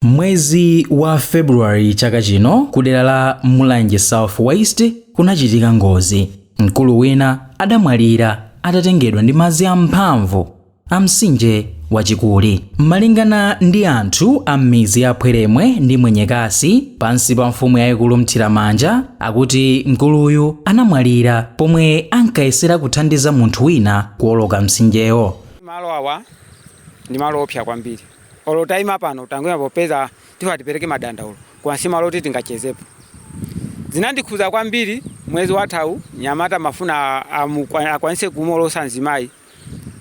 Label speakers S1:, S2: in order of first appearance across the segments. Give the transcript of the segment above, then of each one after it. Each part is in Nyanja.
S1: Mwezi wa February chaka chino, ku dera la Mulanje South West kunachitika ngozi. Mkulu wina adamwalira atatengedwa ndi madzi amphamvu a mtsinje wachikuli. Malingana ndi anthu a m'midzi ya Phweremwe ndi Mwenyekasi pansi pa mfumu yayikulu Mthiramanja, akuti mkuluyu anamwalira pomwe ankayesera kuthandiza munthu wina kuwoloka mtsinjewo.
S2: Malo awa ndi malo opsa kwambiri. Olo tayima pano, tangoyima popeza tifa tipereke madandaulo, koma si malo oti tingachezepo. Zinandikhuza kwambiri. Mwezi wathawu nyamata mafuna akwanise kumolosa mzimayi.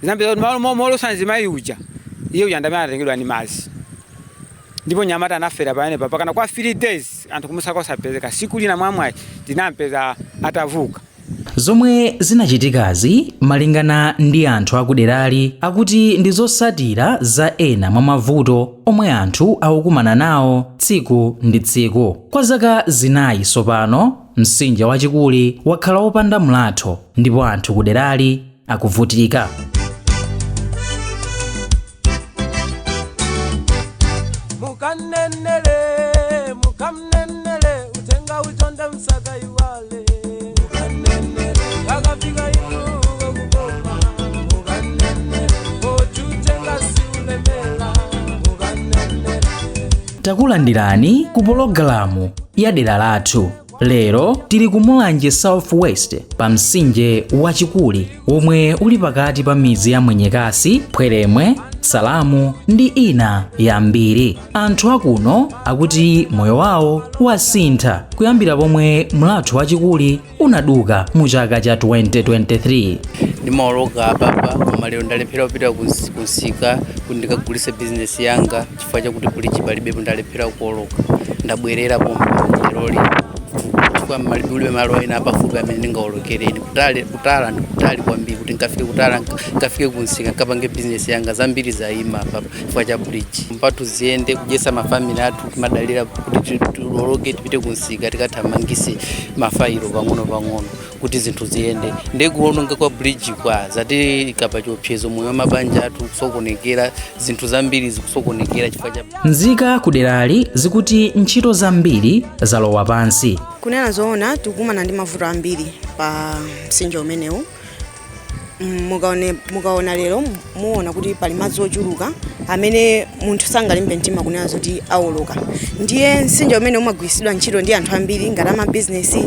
S2: Zinapeza kuti malo molosa mzimayi uja, iye uja ndamene anatengedwa ndi madzi, ndipo nyamata anafera pamenepa pakana kwa 3 days, anthu kumusaka osapezeka. Siku lina mwamwayi tinampeza atavuka.
S1: Zomwe zinachitikazi, malingana ndi anthu akuderali, akuti ndi zotsatira za ena mwa mavuto omwe anthu akukumana nawo tsiku ndi tsiku. Kwa zaka 4 tsopano, mtsinje wachikuli wakhala wopanda mlatho ndipo anthu kuderali akuvutika.
S3: Mukanenele, mukamnenele, utenga utonde msakaiwale. Mukanenele akafika inu kokukoma. Mukanenele otutenga siulemela. Mukanenele.
S1: Takulandirani ku pologalamu ya Dera Lathu. Lero tili ku Mulanje South West pa mtsinje wachikuli womwe uli pakati pa midzi ya Mwenyekasi, Phweremwe, Salamu ndi ina yambiri. Anthu akuno akuti moyo wawo wasintha kuyambira pomwe mlatho wachikuli unaduka mu chaka cha 2023.
S4: Ndimawoloka apapa, koma lero ndalephera kupita kunsika kuti ndikagulise bizinesi yanga chifukwa chakuti bridge palibepo. Ndalephera kuwoloka, ndabwerera pompa leroli chifukwa ulibe malo ena apafupi amene ndingawolokereni. Kutali, kutala ndi kutali kwambiri kuti nkafike kutala, nkafike kunsika, nkapange bizinesi yanga. Zambiri zayima apapa chifukwa cha bridge. Mpathu ziyende kudyesa mafamili athu, timadalira kuti tiwoloke tipite kunsika, tikathamangise mafailo pang'ono pang'ono kuti zinthu ziyende. Ndiye kuwononga kwa bridge kwa zati kapa chiopsezo moyo wa mabanja athu kusokonekera, zinthu zambiri zikusokonekera chifukwa cha
S1: Nzika kuderali zikuti ntchito zambiri zalowa pansi.
S5: Kunena zoona, tikukumana ndi mavuto ambiri pa mtsinje umenewu. Mukaona lero, muona kuti pali madzi ochuluka amene munthu sangalimbe mtima kunena zoti awoloka. Ndiye mtsinje umene umagwiritsidwa ntchito ndi anthu ambiri ngati amabizinesi,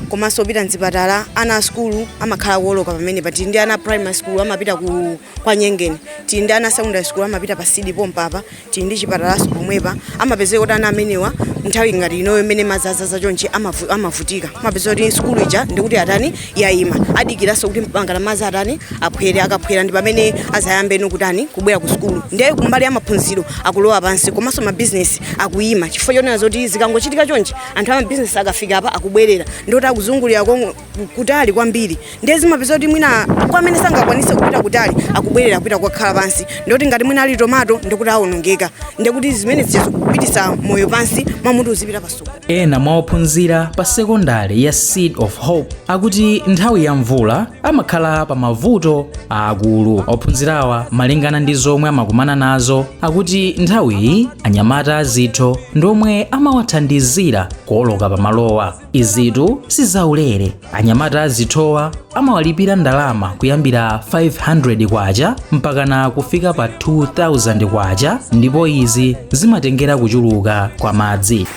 S5: komanso opita mzipatala, ana a sukulu amakhala kuwoloka pamene. Tili ndi ana a primary school amapita ku kwa Nyengeni, tili ndi ana secondary school amapita pa Sidi pompapa, tili ndi chipatalaso pomwepa. Amapezeka kuti ana amenewa nthawi ngati inoyo imene madzi azaza chonchi amavutika. Amapezeka kuti sukulu ija ndikuti atani, yayima, adikiranso kuti mpangana madzi atani, aphwere. Akaphwera ndi pamene azayambeno kutani, kubwera ku sukulu. Ndiye kumbali ya maphunziro akulowa pansi, komanso mabizinesi akuyima chifukwa chonena zoti zikangochitika chonchi, anthu amabizinesi akafika apa akubwerera, ndikuti akuzungulira kutali kwambiri. Ndiye zimapeza kuti mwina kwa amene sangakwanise kupita kutali akubwerera kupita kukakhala pansi, ndikuti ngati mwina ali tomato ndikuti awonongeka, ndikuti zimene zikupitisa moyo pansi mwa munthu uzipita pasukulu.
S1: Ena mwa ophunzira pa sekondari ya Seed of Hope akuti nthawi ya mvula amakhala pa mavuto aakulu. Ophunzirawa, malingana ndi zomwe amakumana nazo, akuti nthawiyi anyamata azitho ndi omwe amawathandizira kuwoloka pamalowa. Izitu sizaulere. Anyamata azithowa amawalipira ndalama kuyambira 500 kwacha mpakana kufika pa 2000 kwacha, ndipo izi zimatengera kuchuluka kwa madzi.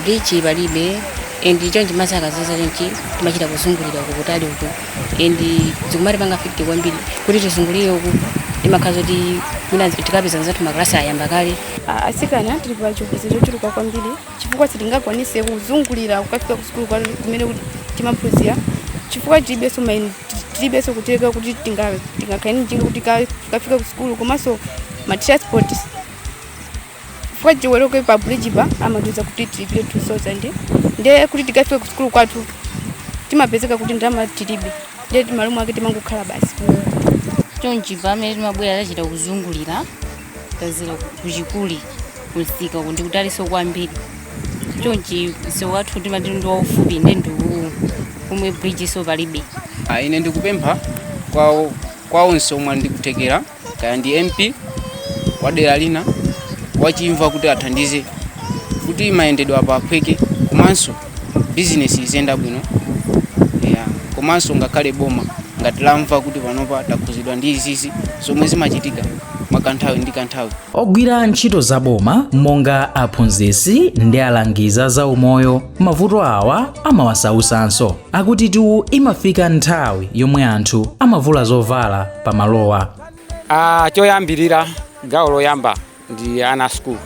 S6: Bridge palibe, and chonchi madzi akazaza chonchi timachita kuzungulira uku kutali uku, and zikumatipanga affect kwambiri kuti tizungulire uku. Imakhala zoti mwina tikapeza nzathu makalasi ayamba kale.
S7: Asikana tili pa chiopsezo chochuluka kwambiri chifukwa sitingakwanise kuzungulira kukafika ku sukulu kumene kuti timaphunzira, chifukwa tilibenso kutheka kuti tingakhale ndi njinga kuti tikafike ku sukulu, komanso ma transport, chifukwa tiwoloke pa bridge pa amatiuza kuti tilipire 2000. Ndiye kuti tikafike ku sukulu kwathu timapezeka kuti ndalama tilibe, ndiye malo mwake timangokhala basi.
S6: Chonchi pamene timabwera tachita kuzungulira, tazira kuchikuli kumsika uku ndi kutalinso kwambiri. Chonchi msewu wathu timati ndi waufupi, ndi ndiwu pomwe bridge so palibe.
S8: Ine ndikupempha kwa onse omwe ali ndi kuthekera, kaya ndi MP wa dera lina. Wachimva kuti athandize kuti mayendedwe apa aphweke, komanso bizinesi iziyenda bwino ya. Komanso ngakhale boma ngati lamva kuti panopa takhuzidwa ndi izizi zomwe zimachitika mwakanthawi ndi kanthawi.
S1: Ogwira ntchito zaboma monga aphunzitsi ndi alangiza za umoyo, mavuto awa amawasausanso. Akuti tu imafika nthawi yomwe anthu amavula zovala pamalowa.
S2: Ah, choyambirira, gawo loyamba ndi ana school,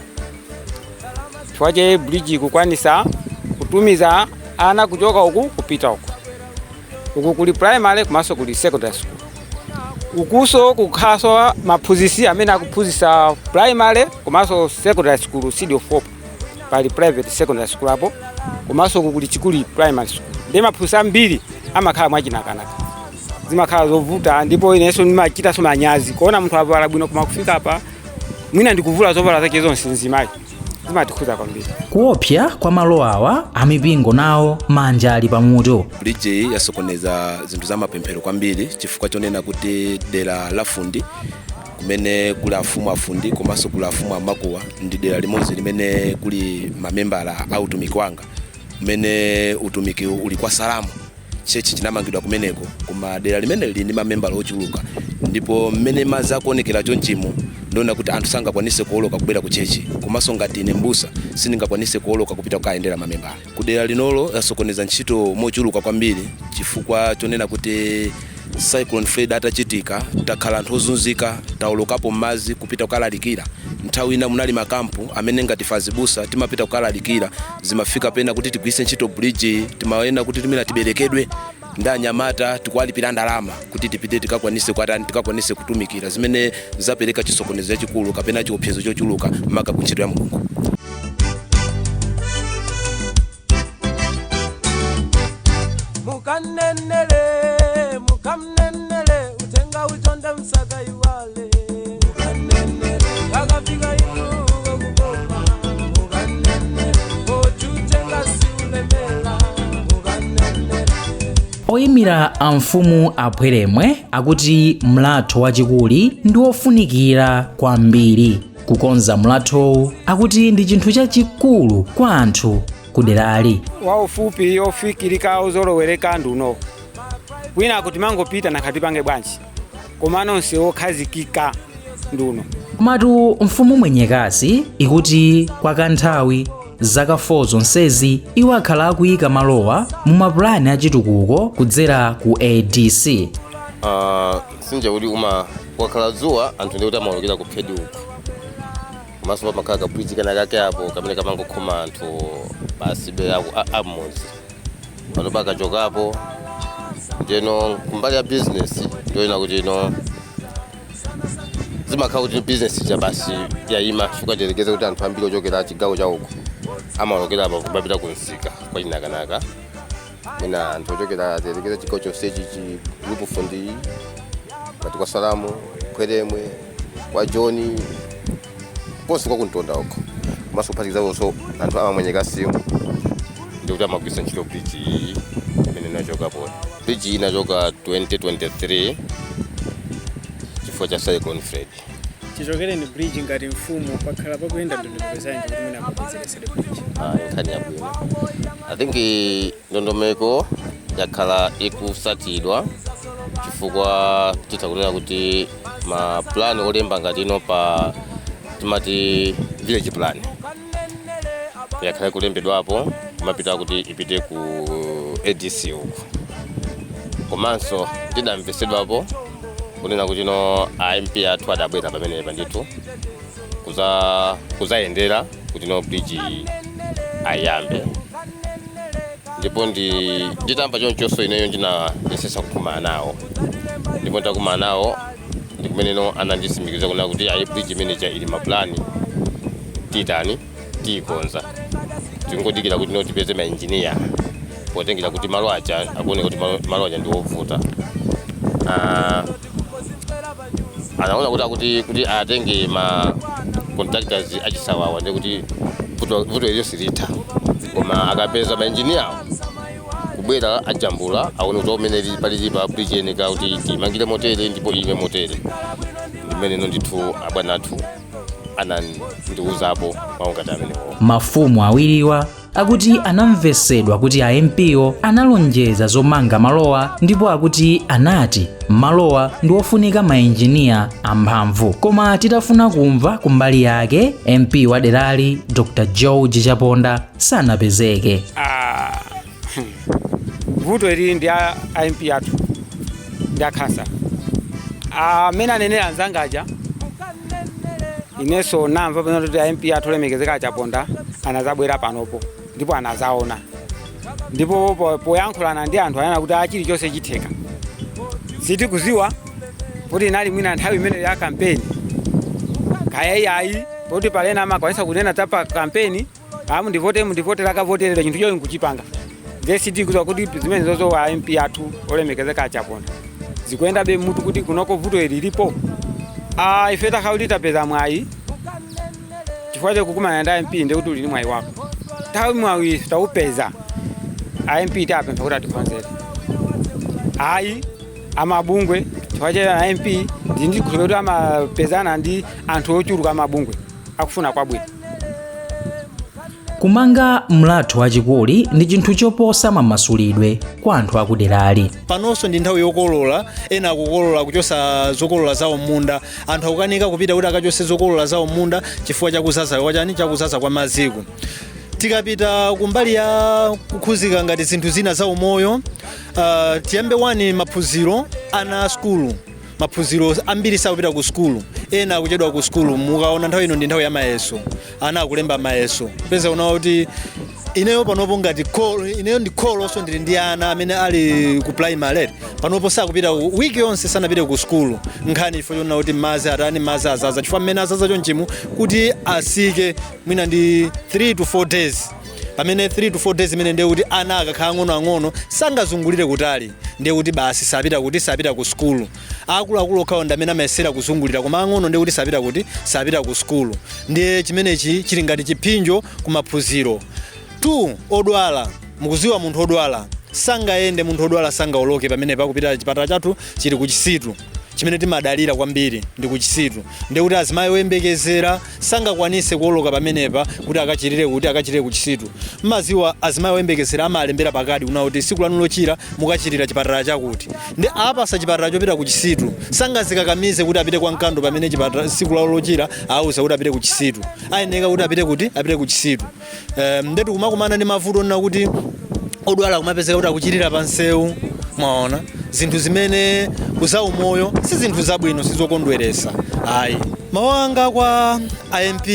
S2: chifukwa che bridge kukwanisa kutumiza ana kuchoka uku kupita uku. Uku kuli primary komanso kuli secondary school. Ukuso kukhalanso maphunzitsi amene akuphunzitsa primary komanso secondary school, Seed of Hope, pali private secondary school apo, komanso uku kuli Chikuli Primary School. Ndi maphunzitsi ambiri amakhala mwachinakanaka, zimakhala zovuta. Ndipo inenso ndimachitanso manyazi kuona munthu avala bwino koma kufika apa mwina ndikuvula zovala zake zonse mzimayi. Zimatikhuza kwambiri.
S1: Kuopsa kwa malo awa, amipingo nawo manja ali pamutu.
S9: Bridge iyi yasokoneza zinthu za mapemphero kwambiri, chifukwa chonena kuti dera la Fundi, kumene kuli afumu afundi komanso kuli afumu amakuwa, ndi dera limodzi limene kuli mamembala a utumiki wanga, kumene utumiki uli kwa Salamu church chinamangidwa kumeneko. Koma dera limene lili ndi mamembala ochuluka, ndipo mmene madzi akuonekera chonchimo, ndiona kuti anthu sangakwanise kuoloka kubwera ku church, komanso ngati ine mbusa sindingakwanise kuoloka kupita kukayendera mamembala ku dera linolo. Yasokoneza ntchito mochuluka kwambiri, chifukwa chonena kuti Cyclone Freddy atachitika, takhala anthu ozunzika, taolokapo m'madzi kupita kukalalikira. Nthawi ina munali makampu amene ngati fazibusa timapita kukalalikira, zimafika pena kuti tigwiritse ntchito bridge, timayena kuti timene tiberekedwe ndi anyamata, tikuwalipira ndalama kuti tipite tikakwanise kwatani, tikakwanise kutumikira, zimene zapereka chisokonezo chachikulu kapena chiopsezo chochuluka maka ku ntchito ya Mulungu.
S3: Mukanenele, mukamnenele utenga utonde msaka iwale. Mukanenele akafika inuko kuboma. Mukanenele otutenga siulemela. Mukanenele.
S1: Oyimira amfumu Apweremwe akuti mlatho wachikuli ndi wofunikira kwambiri. Kukonza mlathowu akuti ndi chinthu chachikulu kwa anthu kuderali.
S2: Waufupi, ofikirika, ozolowereka ndi uno. Wina akuti mangopita nakhati pange bwanji, koma nonse okhazikika ndi uno.
S1: Komatu mfumu Mwenyekasi ikuti kwa kanthawi, zaka 4 zonsezi, iwo akhala akuyika malowa mu mapulani achitukuko kudzera ku ADC.
S10: Mtsinje uli uma kwakhala dzuwa, anthu ndikuti amaolokera ku phedi uku, komanso pamakhala kabridge kena kake apo kamene kamangokhoma anthu basi be amudzi pano pakachokapo. Ndeno kumbali ya business, ndoyena kuti ino zimakhala kuti business ija basi yayima, chifukwa tiyerekeze kuti anthu ambiri ochokera chigawo cha uku amaolokera apa kumapita ku msika kwa Chinakanaka. Mwina anthu ochokera, tiyerekeze, chigawo chonsechi chi group Fundi, ngati kwa Salamu, Khweremwe, kwa Joni, konse kwa kuntonda uko, komanso kuphatikizaponso anthu amamwenyeka simu, ndikuti amagwiritsa ntchito bridge iyi imene inachokapo. Bridge iyi inachoka 2023 chifukwa cha Cyclone Freddy.
S11: Chichokereni bridge, ngati mfumu pakhala pakuyenda ndondomeko zanji kuti mwina mabwezeresere bridge?
S10: Ah, nkhani yabwino. I think ndondomeko yakhala ikusatidwa, chifukwa titha kunena kuti ma plan olemba ngati ino pa timati village plan yakhala ikulembedwapo, kumapita kuti ipite ku ADC uku. Komanso tidamvesedwapo kunena kuti no a MP athu adabwera pamenepa ndithu kuzayendera kuti no bridge ayambe. Ndipo nditamva chonchonso, ineyo ndinayesesa kukumana nawo, ndipo ndakumana nawo ndi kumeneno anandisimikiza kunena kuti ayi, bridge manager ili mapulani, titani, tiyikonza, tingodikira kuti no tipeze maengineer, potengera kuti malo aja akuoneka kuti malo aja ndi wovuta. Anaona kuti akuti kuti atenge ma contractors achisawawa ndi kuti vuto iliyonse litha, koma akapeza ma engineer kubwera ajambula, aone kuti umene palili pa bridge yenika kuti timangire motere ndipo ime motere. Ndimeneno ndithu abwana athu Anandiuzapo mawu ngati amenewo.
S1: Mafumu awiriwa akuti anamvesedwa kuti a MP analonjeza zomanga malowa, ndipo akuti anati malowa ndi ofunika mainjiniya amphamvu. Koma titafuna kumva kumbali yake, MP wa derali Dr George Chaponda sanapezeke.
S2: Ah, vuto ili ndi a MP athu ndi akhasa amene anenera anzanga aja. Inenso namva pano kuti a MP athu olemekezeka aChaponda anazabwera panopo ndipo anazaona, ndipo poyankhulana ndi anthu anena kuti chilichonse chitheka. Sitikuziwa kuti inali mwina nthawi imene ya kampeni kaya iyayi, poti palena amakwanisa kunena za pa kampeni, amundivote, mundivotere, akavoterera chinthu choyo nkuchipanga. Nde sitikuziwa kuti zimene zozo a MP athu olemekezeka aChaponda zikuyendabe mutu kuti kunoko vuto ili lilipo. Ah, ife takhauli tapeza mwayi chifukwa chokukumana ndi MP, ndikuti uli ndi mwayi wako. Nthawi mwayi taupeza, a MP tapempha kuti atikonzere. Ayi, amabungwe, chifukwa cha a MP ndi ndikhulupirira kuti amapezana ndi anthu ochuluka amabungwe akufuna kwabwino.
S1: Kumanga mlatho wachikuli ndi chinthu choposa mamasulidwe kwa anthu akuderali.
S12: Panonso ndi nthawi yokolola, ena akukolola, kuchosa zokolola zawo m'munda. Anthu akukanika kupita kuti akachose zokolola zawo m'munda chifukwa chakuzaza kwachani, chakuzaza kwa maziko. Tikapita kumbali ya kukhuzika ngati zinthu zina za umoyo, tiyambe wani maphunziro ana a skulu. Maphunziro ambiri sakupita ku skulu, ena akuchedwa ku skulu. Mukaona nthawi ino ndi nthawi ya mayeso, ana akulemba mayeso. Peza unaona kuti ineyo panopo ngati kholo, ineyo ndi kholonso, ndili ndi ana amene ali ku primary, panopo sakupita, wiki yonse sanapite ku skulu. Nkhani ifo chonena kuti madzi atani, madzi azaza. Chifukwa mmene azaza chonchimu, kuti asike mwina ndi 3 to 4 days. Pamene 3 to 4 days imene ndiye kuti ana akakhala ang'onoang'ono sangazungulire kutali, ndiye kuti basi sapita kuti, sapita ku skulu. Akuluakulu okhawo ndi amene amayesera kuzungulira, koma ang'ono ndiye kuti sapita kuti, sapita ku skulu. Ndiye chimenechi chili ngati chipsinjo ku maphunziro. 2 odwala, mukuziwa munthu odwala sangayende, munthu odwala sangaoloke pamene pakupita. Chipatala chathu chili ku Chisitu, chimene timadalira kwambiri ndi ku Chisitu. Ndiye kuti azimayi oyembekezera sangakwanise kuoloka pamenepa kuti akachirire, kuti akachirire ku Chisitu. Mmaziwa azimayi oyembekezera amalembera pakadi kuna kuti siku lanu lochira mukachirira chipatala chakuti. Ndi apasa chipatala chopita ku Chisitu, sangazikakamize kuti apite kwa Mkando pamene chipatala siku lawo lochira auza kuti apite ku Chisitu. Ayeneka kuti apite kuti, apite ku Chisitu. Ndetu kumakumana ndi mavuto nena kuti odwala kumapezeka kuti akuchirira pa nsewu. Mwaona zinthu zimene kuzaumoyo si zinthu zabwino, sizokondweresa ayi. Mawu anga kwa a MP,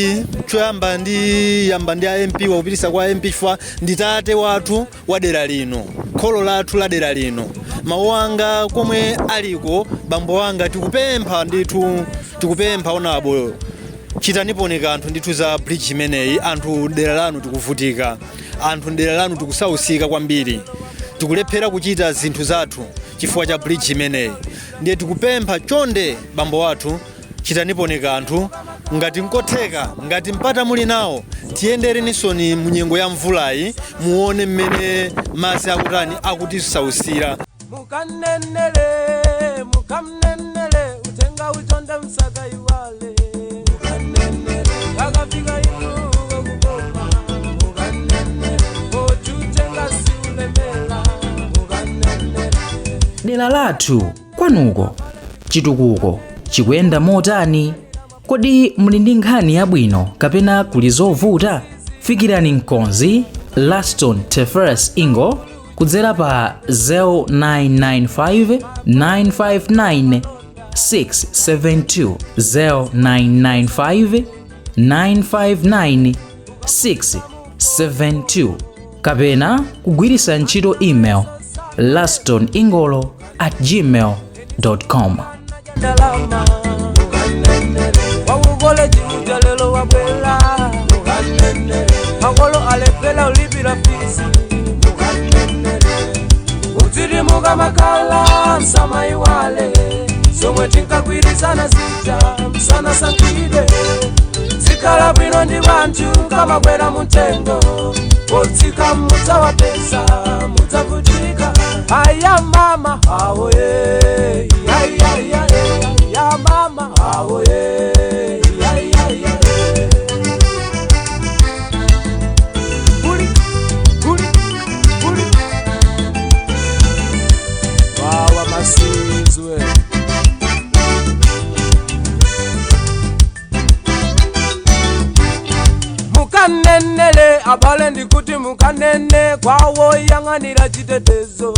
S12: choyamba ndi yamba ndi a MP wakupitisa kwa MP chifukwa ndi tate wathu wa dera lino, kholo lathu la dera lino. Mawu anga komwe aliko bambo anga, tikupempha ndithu, tikupempha honourable, chitaniponi kanthu ndithu za bridge imeneyi. Anthu dera lanu tikuvutika, anthu dera lanu tikusausika kwambiri, tikulephera kuchita zinthu zathu chifukwa cha bridge imeneyi. Ndiye tikupempha chonde bambo wathu, chitaniponi kanthu ngati nkotheka, ngati mpata muli nawo, tiyenderenisoni munyengo ya mvulayi, muone mmene madzi akutani, akutisausira.
S3: Mukanenele, mukamnenele, utenga utonde msaka iwale. Mukanenele kakafika inuko kuboma. Mukanenele otutenga siulemela. Mukanenele.
S1: Dera lathu, kwanuko chitukuko chikuyenda motani? Kodi muli ndi nkhani yabwino kapena kuli zovuta? Fikirani mkonzi Laston Teferes Ingo kudzera pa 0995 959 672, 0995 959 672, kapena kugwiritsa ntchito email lastoningolo@gmail.com.
S3: Ndalama wakukoleji uja lelo wabwela, makolo alephera ulipira fees. Udzitimuka makala msamaiwale zomwe tinkagwirizana zija msanasankhide. Zikhala bwino ndi banthu kamakwera mumtengo, potsika mudzawapeza mudzavutika. Aya mama awoye, ya mama awoye. Mukanenele abale, ndikuti mukanene kwawo yang'anira chitetezo.